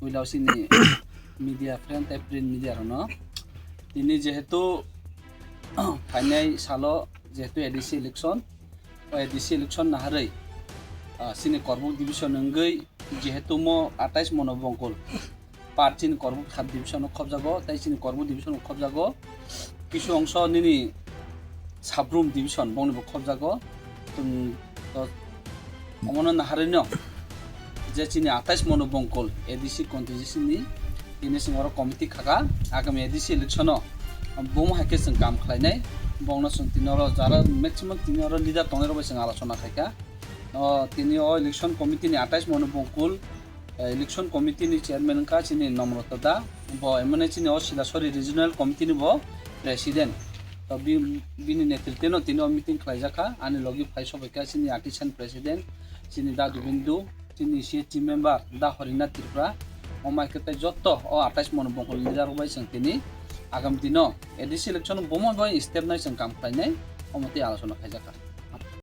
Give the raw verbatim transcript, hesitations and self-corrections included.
Ilo sini media friend tei print media rokno. Tini jehetu phainai salo jehetu A D C election, o A D C election naharwi, ah, sini Korbuk division wngwi jehetu mo atais mono bongkul par chini Korbuk sub division o khobjago, tei chini Korbuk division o khobjago. Kisu ongso nini Sabrum division bongni bo khobjago. Tum-, to, omono naharino je chini atais mono bongkul A D C constituency ni tini chwng oro committee khaka, agami A D C election o bomo hai khe chwng kam khlainai, bongno chwng tini oro jara maximum tini oro leader tongnai rok bai chwng alochona khaika. O tini o election committee ni atais mono bongkul, eh, election committee ni chairman wngkha chini Nomrota da, bo emone chini o Silasori regional committee ni bo president. To bi-, bini netritwno tini o meeting khlaijakha, ani logi phai sobaikha chini artisan president, chini da Dubindu, chini C H C member da Horinath Tripura, omo hai khe tei jotto o atais mono bongkol leader rok bai chwng tini agam dino A D C election bomo bai step nai chwng kam khlainai, omo tei alochona khaijakha.